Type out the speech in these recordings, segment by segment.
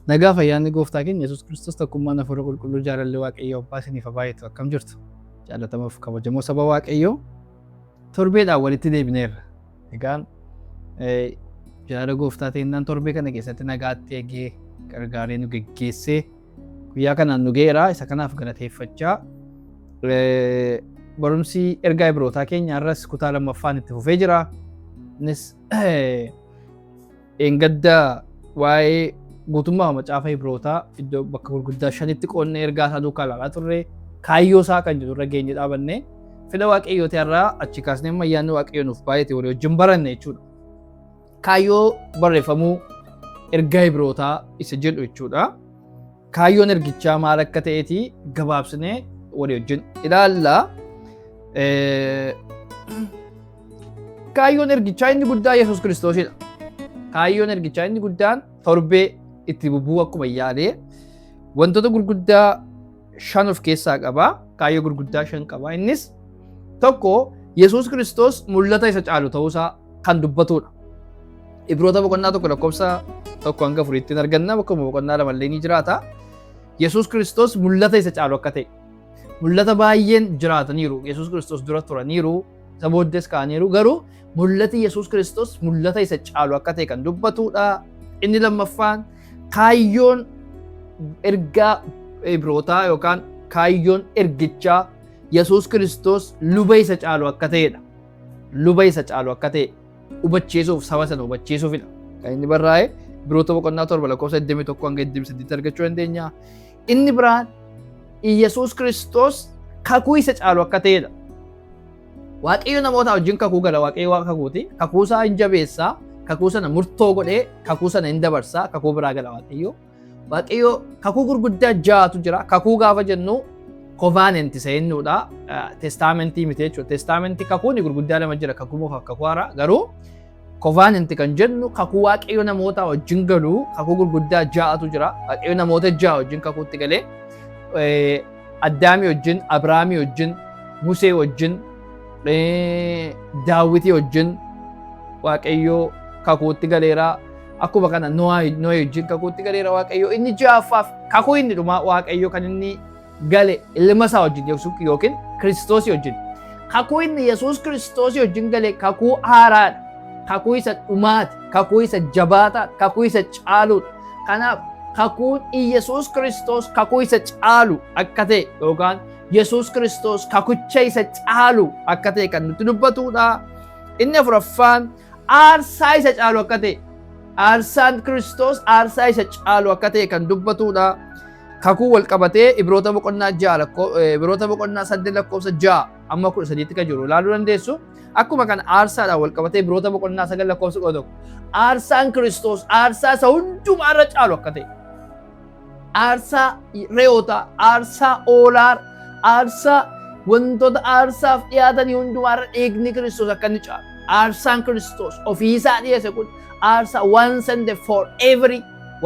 Nagaa fi ayyaanni Gooftaa keenya Yesuus Kiristoos tokkummaan Hafuura Qulqulluu jaalalli Waaqayyoo Abbaa isiniif haa baay'atu. Akkam jirtu? Jaallatamoo fi kabajamoo saba Waaqayyoo torbeedhaan walitti deebineerra. Egaan jaalala Gooftaa ta'ennaan torbee kana keessatti nagaatti eegee gargaaree nu geggeessee guyyaa kanaan nu ga'eera. Isa kanaaf galateeffachaa barumsi ergaa Ibrootaa keenya har'as kutaa lammaffaan itti fufee jira. Innis Dheengadda waa'ee guutummaa macaafa Ibrootaa iddoo bakka gurguddaa shanitti qoodnee ergaa isaa duukaa ilaalaa turre kaayyoo isaa kan jedhu irra geenye dhaabanne fedha Waaqayyooti har'aa achi kaasnee amma ayyaanni Waaqayyoo nuuf baay'ate walii wajjin baranne jechuudha. Kaayyoo barreeffamuu ergaa Ibrootaa isa jedhu jechuudha. Kaayyoon ergichaa maal akka ta'eeti gabaabsinee walii wajjin ilaalla. Kaayyoon ergichaa inni guddaa Yesuus Kiristoosidha. Kaayyoon ergichaa inni guddaan torbee itti bubuu akkuma yaalee wantoota gurguddaa shan of keessaa qaba. Kaayyoo gurguddaa shan qaba. Innis tokko Yesuus Kiristoos mul'ata isa caalu ta'uusaa kan dubbatudha. Ibroota boqonnaa 1 lakkoofsa 1 hanga 4tti arganna. Bakkuma boqonnaa lamallee ni jiraata. Yesuus Kiristoos mul'ata isa caalu akka ta'e. Mul'ata baay'een jiraataniiru. Yesuus Kiristoos dura turaniiru. Isa booddees ka'aniiru. Garuu mul'ati Yesuus Kiristoos mul'ata isa caalu akka ta'e kan dubbatudha. Inni lammaffaan kaayyoon ergaa Ibrootaa yookaan kaayyoon ergichaa Yesuus Kiristoos luba isa caalu akka ta'edha. Luba isa caalu akka ta'e hubachiisuuf saba sana hubachiisuufidha. Kan inni barraa'e Ibroota boqonnaa 7 lakkoofsa 21 hanga 28 argachuu dandeenya. Inni biraan Iyyasuus Kiristoos kakuu isa caalu akka ta'edha. Waaqayyo namoota wajjin kakuu gala. Waaqayyo waaqa kakuuti. Kakuu isaa hin jabeessa. Kakuu sana murtoo godhee kakuu sana hin dabarsa. Kakuu biraa gala Waaqayyo. Waaqayyo kakuu gurguddaa ja'atu jira. Kakuu gaafa jennu covenant isa jennuudha. Testaamentii miti jechuudha. Testaamentii kakuun gurguddaa lama jira. Kakuu mofa kakuu haaraa. Garuu covenant kan jennu kakuu Waaqayyo namoota wajjin galu kakuu gurguddaa ja'atu jira. Waaqayyo namoota ja'a wajjin kakuutti galee Addaamii wajjin, Abiraamii wajjin, Musee wajjin, Daawitii wajjin Waaqayyo kakuutti galeera. Akkuma kana Nohee wajjin kakuutti galeera Waaqayyo. Inni ja'affaaf kakuu inni dhumaa Waaqayyo kan inni gale ilma isaa wajjin yookiin Kiristoosii wajjin. Kakuu inni Yesuus Kiristoosii wajjin gale kakuu haaraadha. Kakuu isa dhumaati. Kakuu isa jabaataa. Kakuu isa caaluudha. Kanaaf kakuun Iyyasuus Kiristoos kakuu isa caalu akka ta'e yookaan Yesuus Kiristoos kakucha isa caalu akka ta'e kan nutti dubbatudha. Inni afuraffaan aarsaa isa caalu akka ta'e aarsaan Kiristoos aarsaa isa caalu akka ta'e kan dubbatudha. Kakuu wal qabatee Ibroota boqonnaa 6 lakkoo Ibroota boqonnaa 8 lakkoofsa 6 amma 13tti kan jiru ilaaluu dandeessu. Akkuma kana aarsaadhaan wal qabatee Ibroota boqonnaa 9 lakkoofsa 11 aarsaan Kiristoos aarsaa isa hundumaa irra caalu akka ta'e aarsaa re'ootaa, aarsaa oolaa, aarsaa wantoota aarsaaf dhiyaatanii hundumaa irra dhiigni Kiristoos akka inni caalu. Aarsaan Kiristoos ofiisaa dhiyeesse kun aarsaa once and for every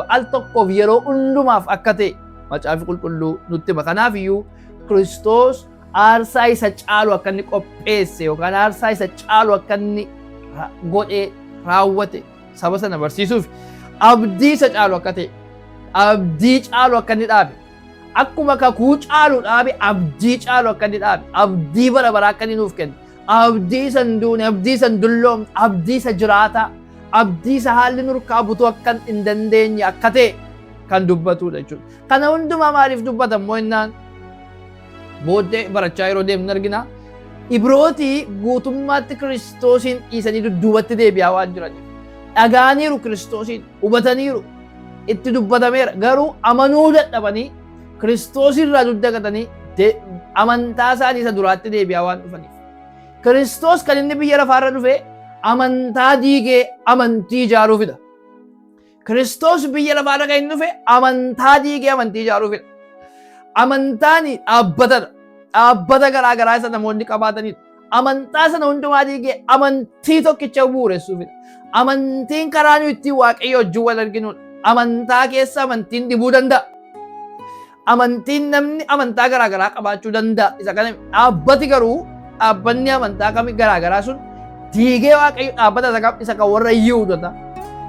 al tokkoof yeroo hundumaaf akka ta'e macaafi qulqulluu nutti hima. Kanaaf iyyuu Kiristoos aarsaa isa caalu akka inni qopheesse yookaan aarsaa isa caalu akka inni godhee raawwate saba sana barsiisuuf abdii isa caalu akka ta'e abdii caalu akka inni dhaabe akkuma kakuu caalu dhaabe abdii caalu akka inni dhaabe abdii bara baraa akka inni nuuf kenne abdii isa hin duune abdii isa hin dulloomne abdii isa jiraataa abdii isa haalli nurkaa butuu akka hin dandeenye akka ta'e kan dubbatudha jechuudha. Kana hundumaa maaliif dubbata immoo innaan booddee barachaa yeroo deemnu argina. Ibrooti guutummaatti Kiristoosiin dhiisanii dudduubatti deebi'aa waan jiraniif. Dhaga'aniiru Kiristoosiin, hubataniiru, itti dubbatameera. Garuu amanuu dadhabanii Kiristoosirraa dugda gatanii amantaa isaanii isa duraatti deebi'aa waan dhufaniif. Kiristoos kan inni biyya lafaarra dhufe amantaa diigee amantii ijaaruufidha. Kiristoos biyya lafaarra kan inni dhufe amantaa diigee amantii ijaaruufidha. Amantaan dhaabbatadha. Dhaabbata garaa garaa isa namoonni qabaatanidha. Amantaa sana hundumaa diigee amantii tokkicha bu'uuressuufidha. Amantiin karaa nuyi ittiin Waaqayyo wajjin wal arginudha. Amantaa keessa amantiin dhibuu danda'a. Amantiin namni amantaa garaa garaa qabaachuu danda'a. Isa kana dhaabbati garuu dhaabbanni amantaa kami garaa garaa sun diigee Waaqayyo dhaabbata isa kam isa kan warra Yihuudota.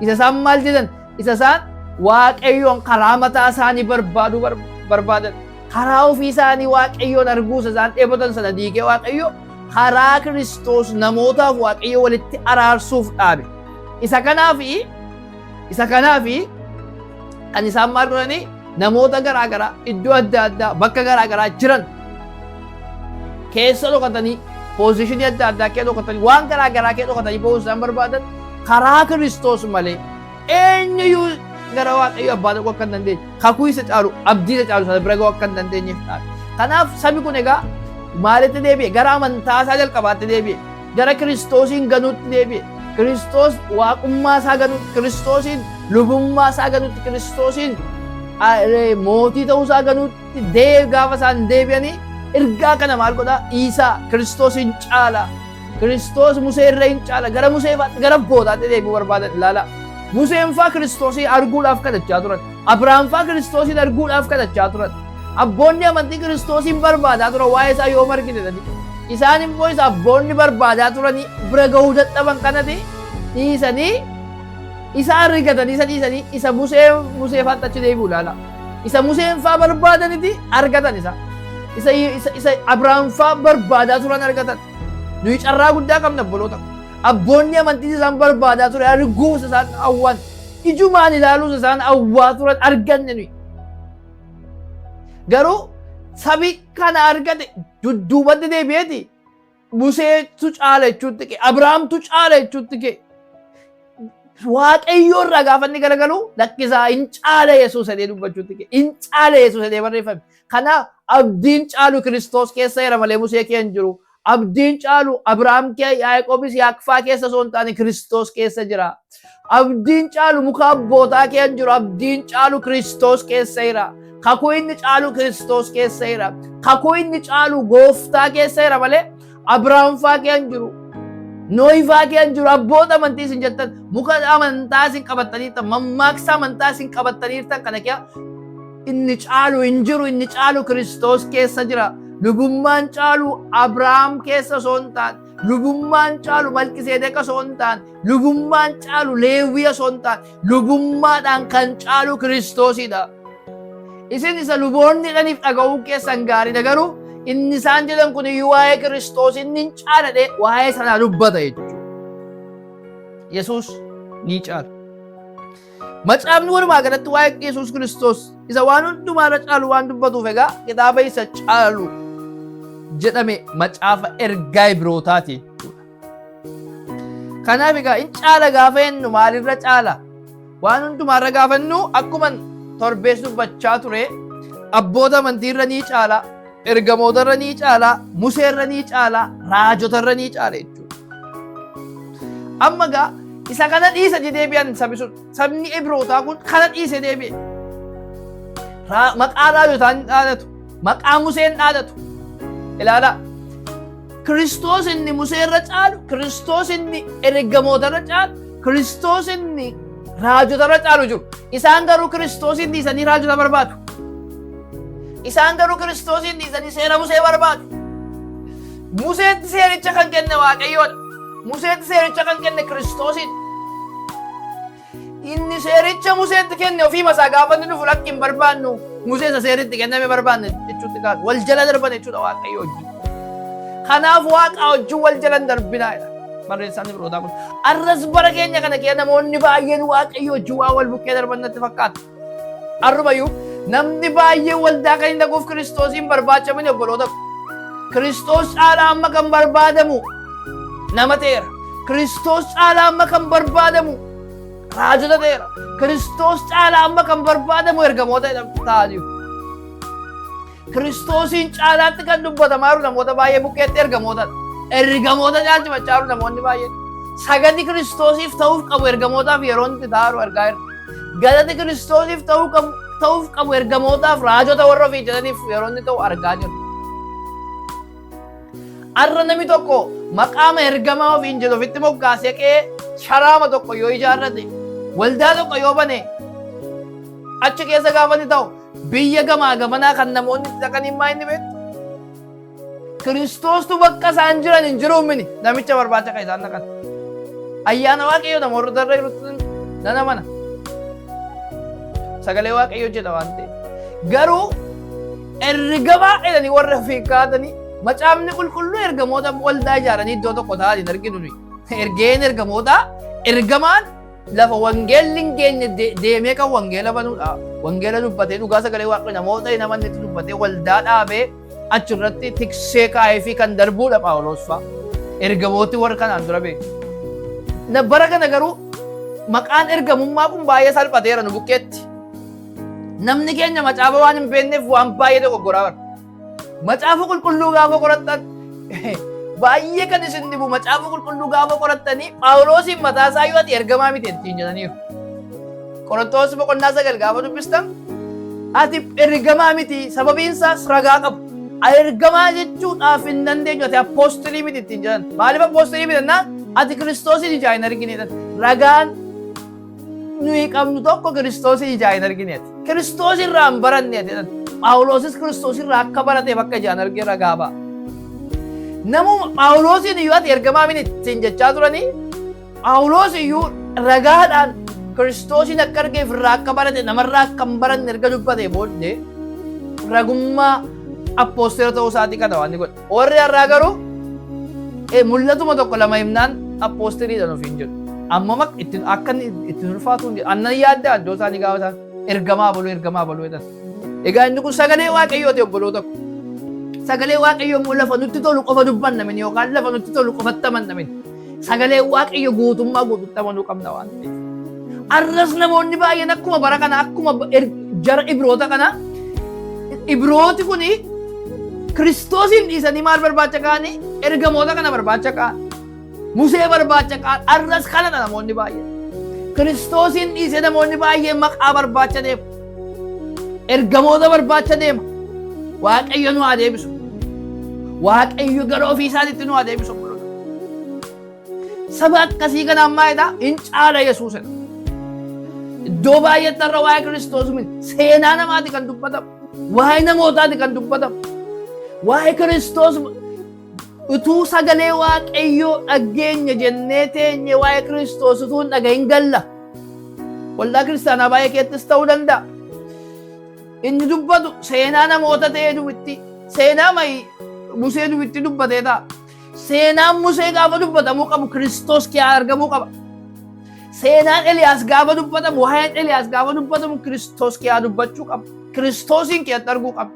Isa isaan maal jedhan? Isa isaan Waaqayyoon karaa mataa isaanii barbaaduu barbaadan. Karaa ofii isaanii Waaqayyoon arguusa isaan dheebotan sana diigee Waaqayyo karaa Kiristoos namootaaf Waaqayyo walitti araarsuuf dhaabe. Isa kanaafi kan isaan maal godhanii, namoota garaa garaa iddoo adda addaa, bakka garaa garaa jiran keessa dhokatanii, position adda addaa keessa dhokatanii, waan garaa garaa keessa dhokatanii ba'uu isaan barbaadan, karaa Kiristoos malee eenyuyyuu gara Waaqayyo abbaa dhaquu akka hin dandeenye, kakuu isa caalu, abdii isa caalu sana bira ga'uu akka hin dandeenyeef dhaabe. Kanaaf sabi kun egaa maalitti deebi'e? Gara amantaa isaa jalqabaatti deebi'e. Gara Kiristoosiin ganuutti deebi'e. Kiristoos waaqummaa isaa ganuutti, Kiristoosiin lubummaa isaa ganuutti, Kiristoosiin mootii ta'uu isaa ganuutti gaafa isaan deebi'anii, ergaa kana maal godhaa? Dhiisaa, Kiristoosiin caala. Kiristoos Musee irra hin caala. Gara Musee gara abbootaatti deebi'uu barbaadan ilaala. Museen faa Kiristoosii arguudhaaf kadhachaa turan. Abrahaam faa Kiristoosiin arguudhaaf kadhachaa turan. Abboonni amantii Kiristoosiin barbaadaa turan, waa'ee isaa yoom argine jedhanii. Isaan immoo isa abboonni barbaadaa turanii bira gahuu dadhaban kanati dhiisanii, isa argatanii, isa dhiisanii, isa Musee faatti achi deebi'u ilaala. Isa Museen faa barbaadaniti argatan isa. Isa Abrahaam faa barbaadaa turan argatan. Nuyi carraa guddaa qabna, obboloota. Abboonni amantii isaan barbaadaa ture arguus isaan hawwan. Ijumaan ilaaluus isaan hawwaa turan arganne nuyi. Garuu sabi kana argate dudduubatti deebi'eeti Museetu caala jechuutti ka'e. Abrahaamtu caala jechuutti ka'e. Waaqayyoo irraa gaafa inni garagalu, lakkisaa, hin caala Yesuus jedhee dubbachuutti ka'e. Hin caala Yesuus jedhee barreeffame. Kanaaf abdiin caalu Kiristoos keessa jira malee Musee kee hin jiru. Abdiin caalu Abrahaam kee, Yaaqoobis, Yaaqfaa keessa osoo hin taane Kiristoos keessa jira. Abdiin caalu muka abbootaa kee hin jiru. Abdiin caalu Kiristoos keessa jira. Kakuu inni caalu Kiristoos keessa jira. Kakuu inni caalu gooftaa keessa jira malee Abrahaam faa kee hin jiru. Nooyi faa kee hin jiru. Abboota amantii isin jettan, muka amantaa isin qabattaniirtan, mammaaksa amantaa isin qabattaniirtan kana kee inni caalu hin jiru. Inni caalu Kiristoos keessa jira. Lubummaan caalu Abrahaam keessa osoo hin taane, lubummaan caalu Malkiseedeq osoo hin taane, lubummaan caalu Leewwii osoo hin taane, lubummaadhaan kan caalu Kiristoosidha. Isin isa luboonni jedhaniif dhaga'uu keessan gaariidha, garuu inni isaan jedhan kun iyyuu waa'ee Kiristoos inni hin caaladhe waa'ee sanaa dubbata jechuudha. Yesuus ni caala. Macaafni walumaa galatti waa'ee Yesuus Kiristoos isa waan hundumaarra caalu waan dubbatuuf, egaa kitaaba isa caalu jedhame macaafa ergaa Ibrootaati jechuudha. Kanaaf egaa in caala gaafa jennu maalirra caala? Waan hundumaarra gaafa jennu, akkuma torbees dubbachaa ture, abboota amantiirra ni caala, ergamootarra ni caala, Museerra ni caala, raajotarra ni caala jechuudha. Amma egaa isa kana dhiisanii deebi'an sabi sun, sabni Ibrootaa kun kana dhiise deebi'e. Maqaa raajotaan dhaadatu, maqaa Museen dhaadatu. Ilaalaa. Kiristoos inni Museerra caalu, Kiristoos inni ergamootarra caalu, Kiristoos inni raajotarra caalu jiru. Isaan garuu Kiristoosiin dhiisanii raajota barbaadu. Isaan garuu Kiristoosiin dhiisanii seera Musee barbaadu. Museetti seericha kan kenne Waaqayyoodha. Museetti seericha kan kenne Kiristoosiin. Inni seericha Museetti kenne ofii masaa gaafa inni dhufu, lakki, hin barbaannu. Musee isa seeritti kenname barbaanne jechuutti kaatu. Wal jala darban jechuudha Waaqayyo wajjin. Kanaaf Waaqa wajjin wal jala hin darbinaa jedha barreessaan Ibrootaa kun. Arras bara keenya kana keessa namoonni baay'een Waaqayyo wajjin waa wal bukkee darban natti fakkaata. Arrumayyuu namni baay'een waldaa kan hin dhaquuf Kiristoosiin barbaachamani, obboloota. Kiristoos caalaa amma kan barbaadamu nama ta'eera. Kiristoos caalaa amma kan barbaadamu raajota ta'eera. Kiristoos caalaa amma kan barbaadamu ergamoota ta'aniiru. Kiristoosiin caalaatti kan dubbatamaa jiru namoota baay'ee bukkeetti ergamoota. Ergamoota caalchifachaa jiru namoonni baay'een. Sagadi Kiristoosiif ta'uuf qabu ergamootaaf yeroo inni ta'aa jiru argaa jirra. Galati Kiristoosiif ta'uuf qabu ergamootaaf, raajota warra ofii jedhaniif yeroo inni ta'u argaa jirra. Har'a namni tokko maqaama ergamaa ofiin jedhu ofitti moggaasee qe'ee sharaama tokko yoo ijaarrate, waldaa tokko yoo bane, achi keessa gaafa inni ta'u, biyya gamaa gamanaa kan namoonni itti dhaqanii maa inni beektu? Kiristoostu bakka isaan jiran hin jiru mini namicha barbaacha kan isaan dhaqan. Ayyaana Waaqayyoo namoota irra jirutti nan amana. Sagalee Waaqayyoo jedha waan ta'eef. Garuu ergamaa jedhanii warra ofii kaatanii macaafni qulqulluu ergamoota waldaa ijaaranii iddoo tokko taa'an hin arginu nuyi. Ergeen ergamootaa ergamaan lafa wangeelli hin geenye deemee kan wangeela banuudha. Wangeela dubbatee dhugaa sagalee Waaqayyoo namoota hin amannetti dubbatee waldaa dhaabee achirratti tiksee kaa'ee fi kan darbuudha Phaawulos fa'a. Ergamooti warra kanaan dura beeku. Bara kana garuu maqaan ergamummaa kun baay'ee salphateera nu bukkeetti. Namni keenya macaafa waan hin beekneef waan baay'ee dogoggoraa bara. Macaafa qulqulluu gaafa qorattan baay'ee kan isin dhibu macaafa qulqulluu gaafa qorattanii Phaawulosiin mataa isaa yoo ati ergamaa miti ittiin jedhaniiru. Qorontoos boqonnaa 9 gaafa dubbistan ati ergamaa miti sababiin isaas ragaa qabu. Ergamaa jechuudhaaf hin dandeenyu ati appoostilii miti ittiin jedhan. Maaliif appoostilii miti jennaan ati Kiristoosiin ijaa hin argine jedhan. Ragaan nuyi qabnu tokko Kiristoosiin ijaa hin argine ati. Kiristoos irraa hin baranne ati jedhan. Phaawulosis Kiristoos irraa akka barateef akka ijaan argee ragaa ba'a. Namuma Phaawulosiin iyyuu ati ergamaa miti ittiin jechaa turanii Phaawulos iyyuu ragaadhaan Kiristoosiin akka argeef irraa akka barate namarraa akka hin baranne erga dubbatee booddee ragummaa appoostela ta'uu isaatii kana waan inni godhe. Warri har'aa garuu mul'atuma tokko lama himnaan appoosteliidha ofiin jedhu. Ammam akka ittiin akka inni ittiin ulfaatu hin jedhu. Annan yaadda iddoo isaanii gaafa isaan ergamaa baluu ergamaa baluu jedhan. Egaa inni kun sagalee Waaqayyooti obboloota ko. Sagalee Waaqayyoo immoo lafa nutti tolu qofa dubbanna mini yookaan lafa nutti tolu qofatti amanna mini. Sagalee Waaqayyo guutummaa guututti amanuu qabna waan ta'eef. Arras namoonni baay'een akkuma bara kana akkuma jara Ibroota kana Ibrooti kuni Kiristoosiin dhiisanii maal barbaacha ka'anii ergamoota kana barbaacha ka'an. Musee barbaacha ka'an arras kanadha namoonni baay'een. Kiristoosiin dhiisee namoonni baay'een maqaa barbaacha deema. Ergamoota barbaacha deema. Waaqayyo nu haa deebisu. Waaqayyo gara ofii isaatiitti nu haa deebisu. Saba akkasii kana ammaa jedha hin caala Yesuus jedha. Iddoo baay'eetti har'a waa'ee Kiristoos miti. Seenaa namaati kan dubbatamu. Waa'ee namootaati kan dubbatamu. Waa'ee Kiristoos utuu sagalee Waaqayyoo dhageenya jennee teenye waa'ee Kiristoos utuu hin dhagahin galla. Waldaa kiristaanaa baay'ee keettis ta'uu danda'a. Inni dubbatu seenaa namoota ta'ee duwitti seenaa mayi Musee duwitti dubbatee ta'a. Seenaan Musee gaafa dubbatamuu qabu Kiristoos kiyaa argamuu qaba. Seenaan Eliyaas gaafa dubbatamu waa'een Eliyaas gaafa dubbatamu Kiristoos kiyaa dubbachuu qaba. Kiristoosiin kiyatti arguu qaba.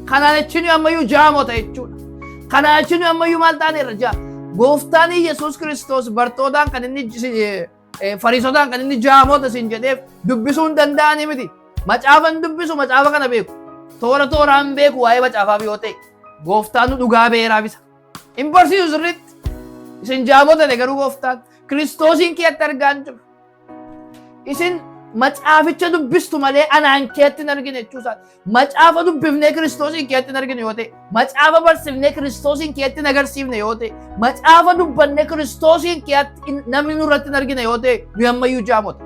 Kanaan achi nuyi ammayyuu jaamota jechuudha. Kanaan achi nuyi ammayyuu maal taaneerra jaa. Gooftaan Yesuus Kiristoos bartootaan kan inni Fariisotaan kan inni jaamota isin jedheef dubbisuu hin danda'anii miti. Macaafa hin dubbisu macaafa kana beeku. Toora tooraan beeku waa'ee macaafaaf yoo ta'e gooftaan nu dhugaa beeraaf isa. Hin barsiisu sirriitti. Isin jaamota ta'e garuu gooftaan Kiristoosiin keetti argaa hin jiru. Isin macaaficha dubbistu malee anaan keetti hin argine jechuusaa. Macaafa dubbifnee Kiristoosiin keetti hin arginu yoo ta'e, macaafa barsiifnee Kiristoosiin keetti hin agarsiifne yoo ta'e, macaafa dubbannee Kiristoosiin keetti namni nurratti hin argine yoo ta'e, nuyi ammayyuu jaamota.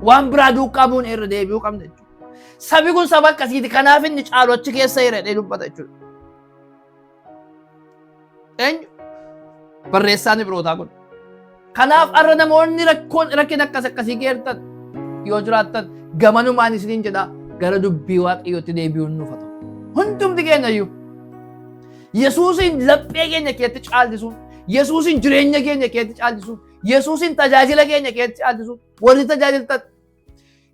Waan biraa duukaa buune irra deebi'uu qabna jechuudha. Sabi kun saba akkasiiti. Kanaaf inni caalu achi keessa jira jedhee dubbata jechuudha. Eenyu? Barreessaan Ibrootaa kun. Kanaaf har'a namoonni rakkoon rakkina akkas akkasii geertan yoo jiraattan gamanumaan isiniin jedha gara dubbii Waaqayyootti deebi'uun nuuf haa ta'u. Hundumti keenya iyyuu Yesuusiin laphee keenya keessatti caalchisuun, Yesuusiin jireenya keenya keessatti caalchisuun, Yesuusiin tajaajila keenya keessatti caalchisuun, warri tajaajiltan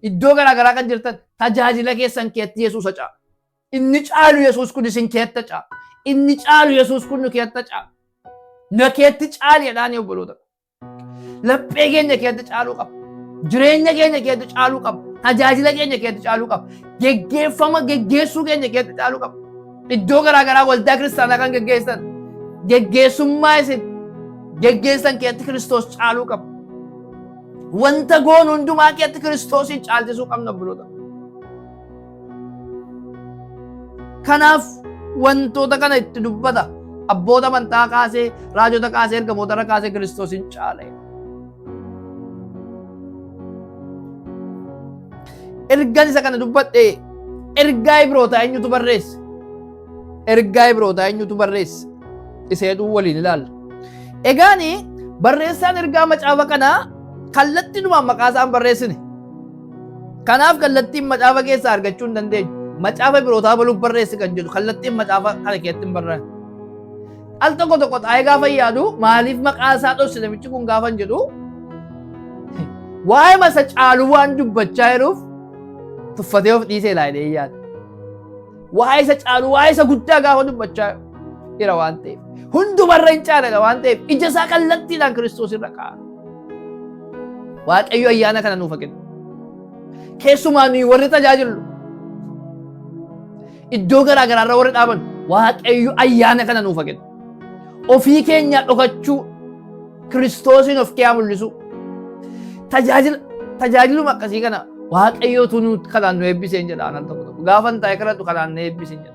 iddoo garaa garaa kan jirtan tajaajila keessan keessatti Yesuusa caalu. Inni caalu Yesuus kun isin keetta caala. Inni caalu Yesuus kun nu keetta caala. Na keetti caali jedhaanii obboloota. Laphee keenya keetti caaluu qaba. Jireenya keenya keetti caaluu qaba. Tajaajila keenya keetti caaluu qaba. Geggeeffama geggeessuu keenya keetti caaluu qaba. Iddoo garaa garaa waldaa kiristaanaa kan geggeessan geggeessummaa isin geggeessan keetti Kiristoos caaluu qaba. Wanta goonu hundumaa keetti Kiristoosiin caalchisuu qabna obboloota. Kanaaf wantoota kana itti dubbata. Abboota amantaa kaasee, raajota kaasee, ergamoota irra kaasee Kiristoos hin caale. Ergan isa kana dubbadhe ergaa Ibrootaa eenyutu barreesse? Ergaa Ibrootaa eenyutu barreesse? Isa jedhuu waliin ilaalla. Egaani barreessaan ergaa macaafa kanaa kallattiinumaan maqaa isaan barreessine. Kanaaf kallattiin macaafa keessaa argachuu hin dandeenyu. Macaafa Ibrootaa baluuf barreesse kan jedhu kallattiin macaafa kana keessatti hin barraa'e. Al tokko tokko taa'ee gaafa yaadu maaliif maqaa isaa dhosse namichi kun gaafa hin jedhu waa'ee masa caalu waan dubbachaa jiruuf tuffatee of dhiisee ilaalee yaada. Waa'ee isa caalu waa'ee isa guddaa gaafa dubbachaa jira waan ta'eef hundumarra hin caaladha waan ta'eef ija isaa kallattiidhaan Kiristoos irra kaa'a. Waaqayyo ayyaana kana nuuf haa kennu. Keessumaa nuyi warri tajaajillu iddoo garaa garaarra warri dhaaban Waaqayyo ayyaana kana nuuf haa kennu. Ofii keenya dhokachuu Kiristoosiin of kee mul'isu. Tajaajila tajaajiluma akkasii kana Waaqayyootu nu kanaan nu eebbiseen jedha anan tokko tokko. Gaafan taa'e kadhadhu kanaan na eebbiseen jedha.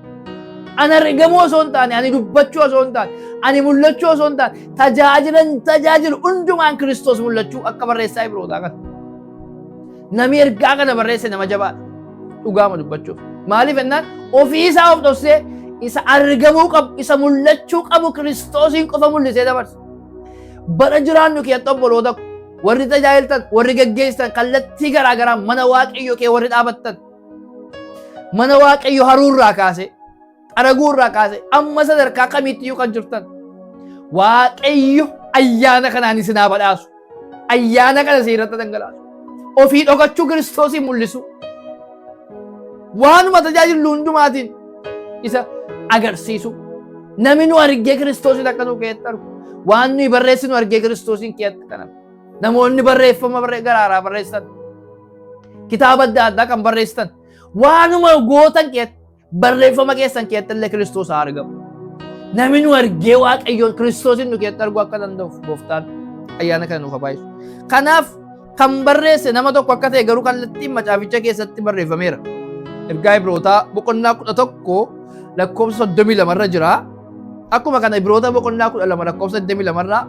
Ana argamuu osoo hin taane, ani dubbachuu osoo hin taane, ani mul'achuu osoo hin taane, tajaajilan tajaajilu hundumaan Kiristoos mul'achuu akka barreessaa Ibrootaa kana. Namni ergaa kana barreesse nama jabaadha. Dhugaama dubbachuuf. Maaliif jennaan ofii isaa of dhoksee isa argamuu qabu, isa mul'achuu qabu Kiristoosiin qofa mul'isee dabarsa. Bara jiraannu keessatti obboloota ko, warri tajaajiltan, warri geggeessitan kallattii garaa garaa mana Waaqayyoo kee warri dhaabattan mana Waaqayyoo haruurraa kaasee xaraguurraa kaasee amma sadarkaa kamiitti iyyuu kan jirtan Waaqayyo ayyaana kanaan isin haa badhaasu. Ayyaana kana isin irratti dhangalaasu. Ofii dhokachuu Kiristoosiin mul'isu. Waanuma tajaajillu hundumaatiin isa agarsiisu. Namni nu argee Kiristoosiin akka nu keessatti argu. Waan nuyi barreessinu argee Kiristoosiin keessatti kan argu. Namoonni barreeffama garaaraa barreessan. Kitaaba adda addaa kan barreessan. Waanuma gootan keessatti barreeffama keessan keessatti illee Kiristoos haa argamu. Namni nu argee Waaqayyoon Kiristoosiin nu keessatti arguu akka danda'uuf gooftaan ayyaana kana nuuf haa baay'isu. Kanaaf kan barreesse nama tokko akka ta'e garuu kallattiin macaaficha keessatti barreeffameera. Ergaa Ibrootaa boqonnaa 11 lakkoofsa 32 irra jira. Akkuma kana Ibroota boqonnaa 12 lakkoofsa 22 irra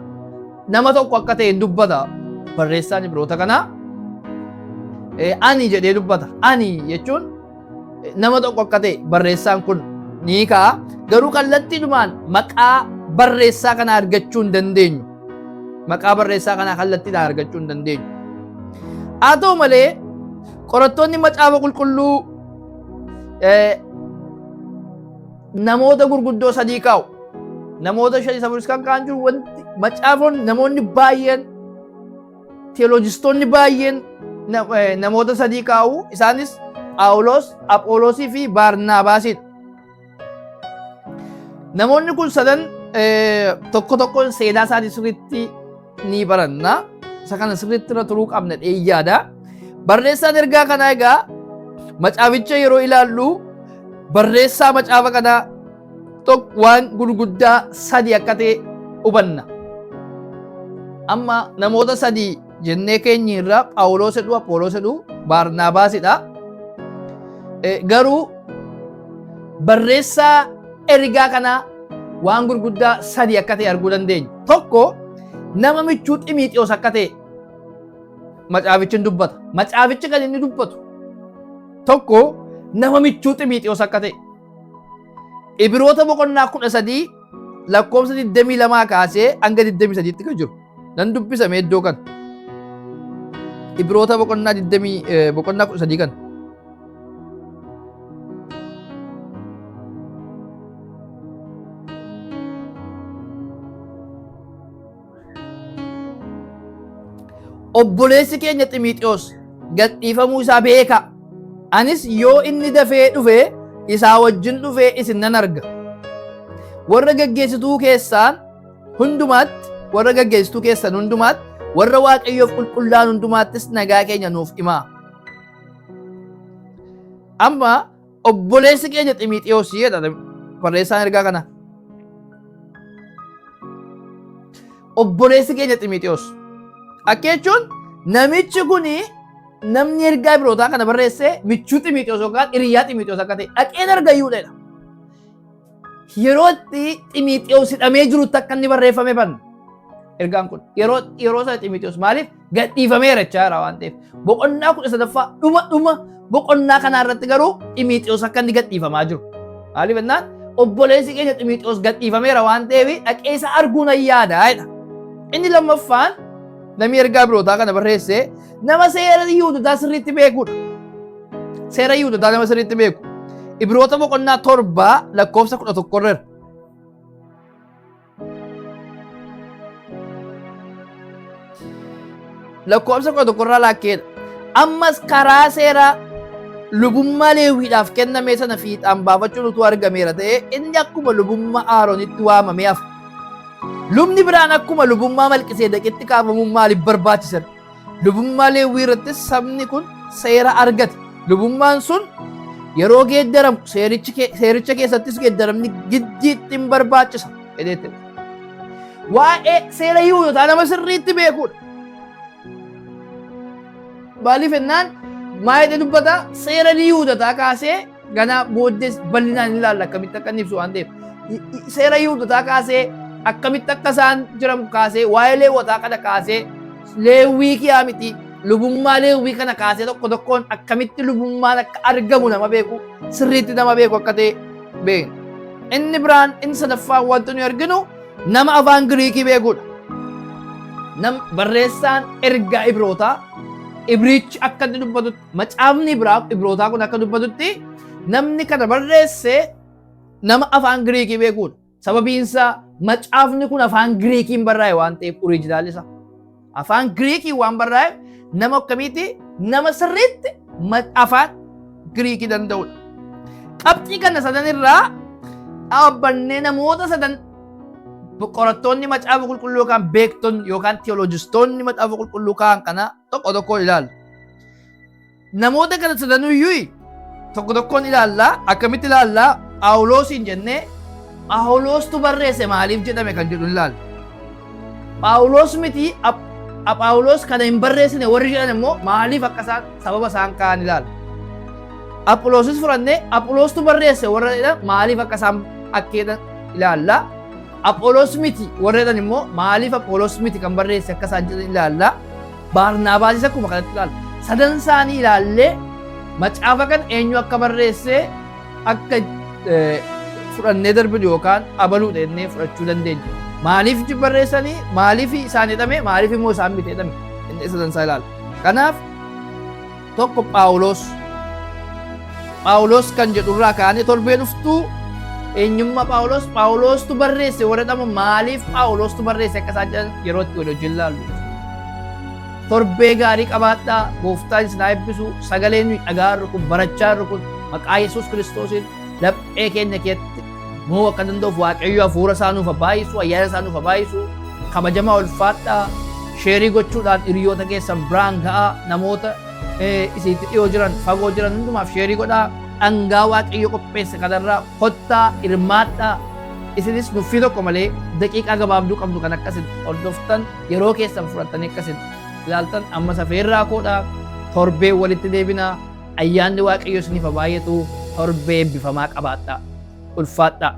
nama tokko akka ta'e dubbata barreessaan Ibroota kanaa. Ani jedhee dubbata. Ani jechuun nama tokko akka ta'e barreessaan kun ni kaa'a. Garuu kallattiidhumaan maqaa barreessaa kana argachuu hin dandeenyu. Maqaa barreessaa kanaa kallattiidhaan argachuu hin dandeenyu. Haa ta'u malee qorattoonni macaafa qulqulluu namoota gurguddoo sadii kaa'u. Namoota shan isa kan kaa'an jiru wanti macaafonni namoonni baay'een Teolojistoonni baay'een namoota sadii kaa'u. Isaanis Phaawulos, Aphoolosii fi Baarnaabaasidha. Namoonni kun sadan tokko tokkoon seenaa isaanii sirriitti ni baranna. Isa kana sirriitti irra turuu qabna dheeyyaadha. Barreessaan ergaa kanaa egaa macaaficha yeroo ilaallu barreessaa macaafa kanaa tokko waan gurguddaa sadi akka ta'e hubanna. Amma namoota sadii jennee keenya irraa Phaawulos jedhu, Apholos jedhu, Baarnaabaasidha. Garuu barreessaa ergaa kanaa waan gurguddaa sadi akka ta'e arguu dandeenya. Tokko nama michuu Ximiixiyoos akka ta'e macaafichi hin dubbata. Macaafichi kan inni dubbatu tokko nama michuu Ximiixiyoos akka ta'e. Ibiroota boqonnaa 13 lakkoofsa 22 kaasee hanga 23tti kan jiru. Nan dubbisame iddoo kana. Ibiroota boqonnaa 20 boqonnaa 13 kana. Obboleessi keenya Ximiixiyoos gadhiifamuu isaa beeka. Anis yoo inni dafee dhufe isaa wajjin dhufee isin nan arga. Warra gaggeessituu keessaan hundumaatti, warra gaggeessituu keessan hundumaatti, warra Waaqayyoof qulqullaa'an hundumaattis nagaa keenya nuuf himaa. Amma obboleessi keenya Ximiixiyoos jedha barreessaan ergaa kana. Obboleessi keenya Ximiixiyoos. Akka jechuun namichi kun namni ergaa Ibrootaa kana barreesse michuu Ximiixiyoos yookaan hiriyaa Ximiixiyoos akka ta'e dhaqeen argayyuudha. Yeroo itti Ximiixiyoos hidhamee jirutti akka inni barreeffame barna. Ergaan kun yeroo yeroo sana Ximiixiyoos maaliif gadhiifameera jechaa jira waan ta'eef boqonnaa 13ffaa dhuma dhuma boqonnaa kanaa irratti garuu Ximiixiyoos akka inni gadhiifamaa jiru. Maaliif jennaan obboleessi keenya Ximiixiyoos gadhiifameera waan ta'eef dhaqee isa arguu nan yaada jedha. Inni lammaffaan namni ergaa Ibrootaa kana barreesse nama seera Yihuudotaa sirriitti beekudha. Seera Yihuudotaa nama sirriitti beeku. Ibroota boqonnaa 7 lakkoofsa 11 irra. Lakkoofsa 11 irraa laakkeedha. Ammas karaa seeraa lubummaa Leewwiidhaaf kenname sana fiixaan baafachuun utuu argameera ta'ee inni akkuma lubummaa Aaronitti waamamee hafa. Lubni biraan akkuma lubummaa Malqiseedeqitti kaafamuun maaliif barbaachise? Lubummaa Leewwii irrattis sabni kun seera argate. Lubummaan sun yeroo geeddaramu seericha keessattis geeddaramni giddiitti hin barbaachisa jedheetti. Waa'ee seera Yihuudotaa nama sirriitti beekuudha. Maaliif jennaan maa jedhee dubbata seera Yihuudotaa kaasee ganaa booddees bal'inaan hin ilaalla akkamitti akka inni ibsu waan ta'eef. Seera Yihuudotaa kaasee akkamitti akka isaan jiran kaasee waa'ee Leewwotaa kana kaasee Leewwii kiyaa miti lubummaa Leewwii kana kaasee tokko tokkoon akkamitti lubummaan akka argamu nama beeku sirriitti nama beeku akka ta'e beekna. Inni biraan inni sadaffaan wanti nuyi arginu nama afaan Giriikii beekuudha. Nam barreessaan ergaa Ibrootaa Ibriichi akka inni dubbatutti macaafni Ibrootaa kun akka dubbatutti namni kana barreesse nama afaan Giriikii beekuudha. Sababiin isaa macaafni kun afaan Giriikiin barraa'e waan ta'eef oriijinaalli isaa. Afaan Giriikiin waan barraa'eef nama akkamiiti? Nama sirriitti afaan Giriikii danda'udha. Qabxii kana sadan irraa dhaabbannee namoota sadan qorattoonni macaafa qulqulluu yookaan beektonni yookaan tiyooloojistoonni macaafa qulqulluu kaa'an kana tokko tokkoon ilaalla. Namoota kana sadanuyyuu tokko tokkoon ilaalla. Akkamitti ilaalla? Phaawuloosiin jennee Phaawuloostu barreesse maaliif jedhame kan jedhu ilaalla. Phaawulos miti Phaawulos kana hin barreessine warri jedhan immoo maaliif akka isaan sababa isaan kaa'an ilaalla. Aphiloosis fudhannee Aphiloostu barreesse warra jedhan maaliif akka isaan akka jedhan ilaalla. Apholos miti warra jedhan immoo maaliif Apholos miti kan barreesse akka isaan jedhan ilaalla. Baarnaabaasis akkuma kanatti ilaalla. Sadan isaanii ilaallee macaafa kana eenyu akka barreesse akka fudhannee darbinu yookaan abaluudha jennee fudhachuu dandeenya. Maaliif barreessanii maaliif isaan jedhame maaliif immoo isaan miti jedhame inni sadan isaa ilaalla. Kanaaf tokko Phaawulos. Phaawulos kan jedhu irraa kaanee torbee dhuftuu eenyummaa Phaawulos Phaawulostu barreesse warra jedhamu maaliif Phaawulostu barreesse akka isaan jedhan yeroo itti wal wajjin ilaallu. Torbee gaarii qabaadhaa gooftaan isin haa eebbisu sagalee nuyi dhagaarru kun barachaarru kun maqaa Yesuus Kiristoosiin laphee keenya keessatti moo akka danda'uuf Waaqayyo hafuura isaa nuuf haa baay'isu ayyaana isaa nuuf haa baay'isu kabajamaa ulfaadhaa sheerii gochuudhaan hiriyoota keessan biraan ga'aa namoota isitti dhiyoo jiran fagoo jiran hundumaaf sheerii godhaa dhangaa Waaqayyo qopheesse kanarraa kottaa hirmaadhaa isinis nuffii tokko malee daqiiqaa gabaabduu qabdu kan akkasin hordoftan yeroo keessan fudhattanii akkasin ilaaltan amma safeerraa koodhaa torbee walitti deebinaa ayyaanni Waaqayyo isiniif haa baay'atu torbee eebbifamaa qabaadhaa ulfaadhaa.